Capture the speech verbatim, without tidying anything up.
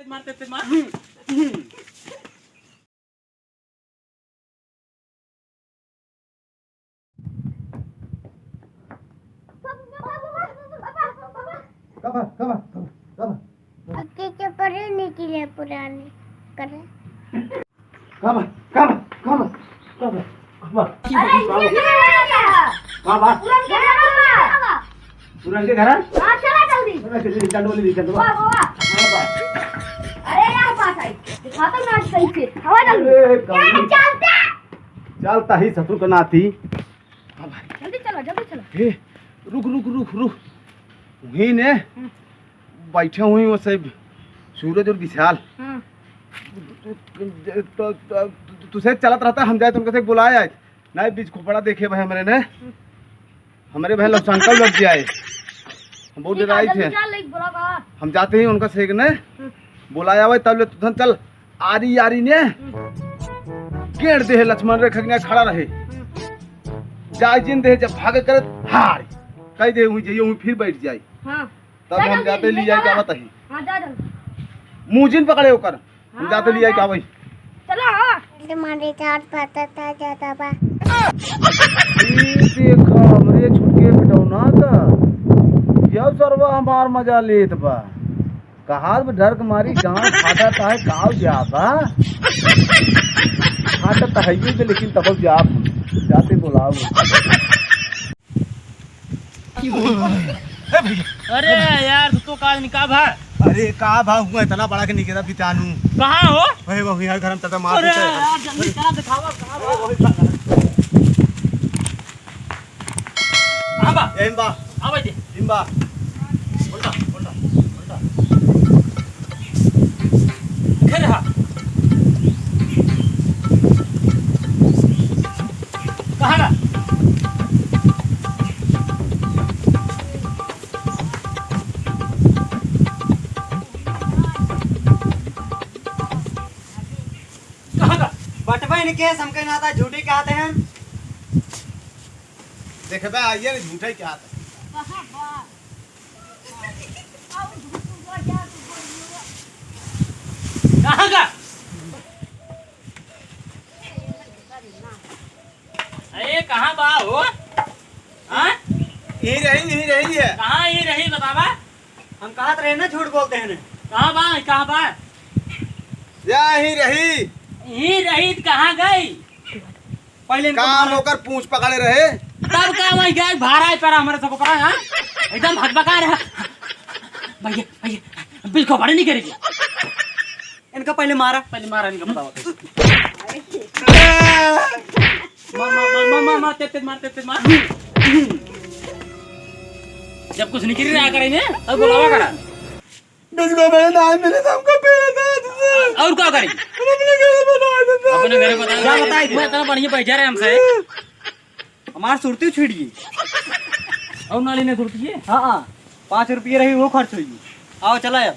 मारते थे, मार। कब, कब, कब, कब? अक्के के परे निकले पुराने करे। कब, कब, कब, कब, कब? अरे, ये क्या है? कब? पुराने घर है। पुराने घर है? हाँ, चला जल्दी। चला, चला, चला, चला, चला। वाह, वाह, वाह। हाँ, वाह। अरे, यार, पास आई। दिखा तो ना सही से। हवा जल्दी। अरे, क्या कौन? चलता? चलता ही ससुर का नाती। जल्दी चलो, जल्दी चलो। हे, रुक, रुक, रुक, रुक। वहीं ने हम्म। बैठे हुई वो सब सूरज और विशाल। हाँ। तो, तो, तो, तो, तुसे चलत रहता, हम जाए तो उनका से बुलाए आए। नहीं, बीच खोपड़ा देखे भाई हमरे ने। हम्म। हमरे भाई लौसानका लग जाए। हम बहुत ये डराई काजल थे। निकाल ले, बोला बा। हम जाते ही उनका से ने हम्म। बुलाया हुआ, तब ले तुझन चल। आरी आरी ने गेड़ दे लक्ष्मण रेखा के खड़ा रहे। जाय जिन दे जब भागे करे हार। कह दे हुई जइयो हुई फिर बैठ जाई। हाँ। तब जा हम जल्दी, जाते ले लिया जावा। जावत ही। हाँ, जा जल्दी। मुँह जिन पकड़े ओकर। हम हाँ, जाते हाँ, लिया जा। जावई। चलो, हाँ। मारे चार पता था ज्यादा बा। ई देखा हमरे छुटके बिटौना का। यह सरवा हमार मजा लेत बा। कहात बा डर के मारी गाँव फाटत है, काव जाबा? फाटत है ये, लेकिन तब जाब हम। जाते बुलाओ। ए भैया। अरे यार, तू तो काज निका भा। अरे का भा हुआ, इतना बड़ा के निकेरा बितानू। कहाँ हो? वही, वही, यार, घर में तब मार अरे देते हैं। यार, जल्दी चला, दिखावा, कहाँ बा? वही, वही, वही। कहाँ बा? यहीं बा। आ भाई जी। यहीं बा। उल्टा, उल्टा, उल्टा। इधर रहा। कहाँ बा? कहाँ बा? बटवा इनके हमके ना था, झूठी कहते हैं। देखबे, आइए ना, झूठे क्या था? कहाँ बा? कहाँ का? अरे, कहाँ बा हो? हाँ? यहीं रही, यहीं रही है। कहाँ यहीं रही, बतावा? हम कहत रहे ना, झूठ बोलते हैं ने। कहाँ बा, कहाँ बा? या यहीं रही। यहीं रही त कहाँ गई? पहले इनको काम मारा। ओकर पूँछ पकड़े रहे। तब का वही गए, भारा है परा हमरे सबको परा, हाँ? एकदम भकभका रहा। भैया, भैया, बिल्कुल बड़े नहीं करेगी। इनका पहले मारा। पहले मारा इनका, बताओ। मार, मार, मार, मार, मार, मार, तेज, तेज मार, तेज, तेज मार। जब कुछ निकल रहा करे ने, तब बुलावा करा। बिल्कुल मेरे नाम मिले तो हमको पहले था तुझे। और का करी? हम अपने घर बता दे। अपने घर बता दे। क्या बताई? मैं इतना बढ़िया बैठा रहे हमसे। हमार सुरती छूट गई। और नाली ने सुरती है? हाँ, हाँ। पाँच रुपये रही, वो खर्च हुई। आओ, चला यार।